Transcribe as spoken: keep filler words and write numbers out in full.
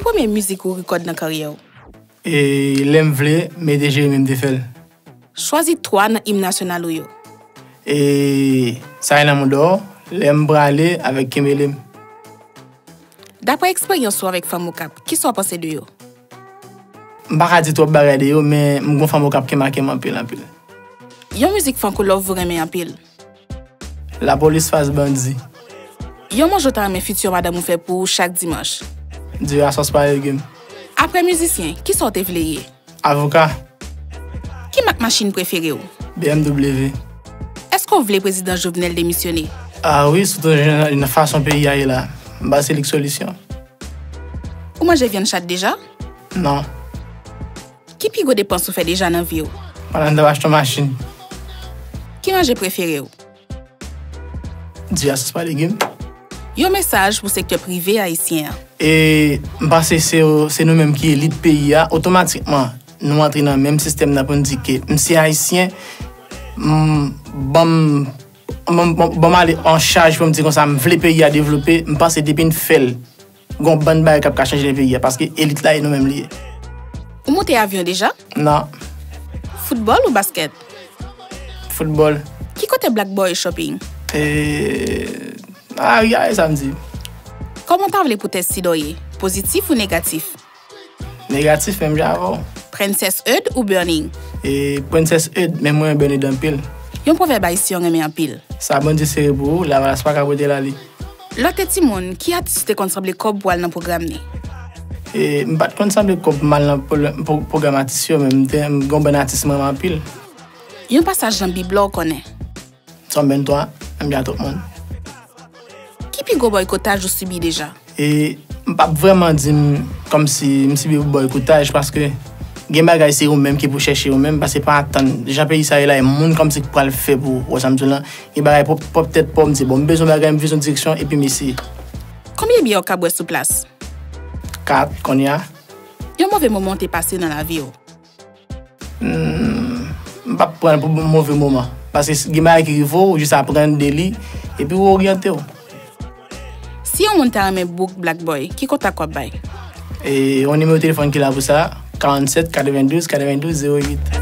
Premye mizik ou rekòd nan karyè w? E lè m vle, mete jere men m te fè l. Chwazi twa nan im nasyonal ou yo. E Sa Ye Lanmou Dò, Lè m Prale avèk Kenbe Lem. Dapre eksperyans ou avèk fanm Okap, kisa w panse de yo? M pa ka di twòp bagay de yo, men m gon fanm Okap ki make m anpil, anpil. Yon mizik franco love ou renmen anpil? Lapolis Fas Bandi. Yon manje w ta renmen fitir madanm ou fè pou ou chak dimanch? Diri a sòs pa legim. Apre mizisyen, kisa w te vle ye? Avoka. Ki mak machin prefere w? B M W. Èske w vle prezidan Jovenel demisyone? A wi, sitou jan, nan fason peyi a ye la. M panse li k solisyon. Ou manje vyann chat deja? Non. Ki pi gwo depans ou fè deja nan vi w? Pandan m t ap achte yon machin. Ki manje prefere w? Diri a sòs pa legim. Yon mesaj pou sektè prive ayisyen an. E m panse se, se nou menm ki elit peyi a, otomatikman, nou antre nan menm sistèm nan pou n di ke m se ayisyen, m, ban m, ban m, ban m ale an chaj pou m di konsa, m vle peyi a devlope, m panse depi n fè l, gon bann bagay k ap ka chanje nan peyi a, paske elit la e nou menm li ye. Ou monte avyon deja? Non. Foutbòl ou baskèt? Foutbòl. Ki kote Black Boy shopping? E, a, a, samdi. Kòman w ta vle pou tès sida w ye? Pozitif ou negatif? Negatif, menm jan avè w. Princess Eud ou Burning? E Princess Eud, men mwen renmen Burning anpil. Yon pwovèb ayisyen w renmen anpil? Sa Bondye sere pou ou, lavalas pa ka pote l ale. Lè w te timoun, ki atis ou te konn sanble kòb pou al nan pwogram li? E, m pa t konn sanble kòb pou m al nan pwo-, pwo-, pwogram atis yo, men m te, m gen yon bann atis mwen renmen anpil. Yon pasaj nan Bib la w konnen? Sòm venntwa, menm jan tout moun. Ki pi gwo bòykotaj ou sibi deja? E m p ap vrèman di m kòmsi m sibi bòykotaj, paske gen bagay se ou menm ki pou chèche ou menm, paske pa atann jan peyi sa ye la, e moun kòmsi k pral fè pou ou, wè sa m di w lan, gen bagay pwòp, pwòp tèt pa w, m di, bon, m bezwen bagay, m bezwen direksyon, epi m eseye. Konbyen byè w ka bwè sou plas? Kat, kounye a. Yon move moman w te pase nan lavi w? Hmm, m p ap pran l pou move moman. Paske s-, gen bagay ki rive w, ou jis aprann de li, epi ou oryante w. Si yon moun ta renmen book Black Boy, ki kontak w ap bay? E yon nimewo telefòn ki la pou sa, karannsèt, katrevendouz, katrevendouz, zewo uit.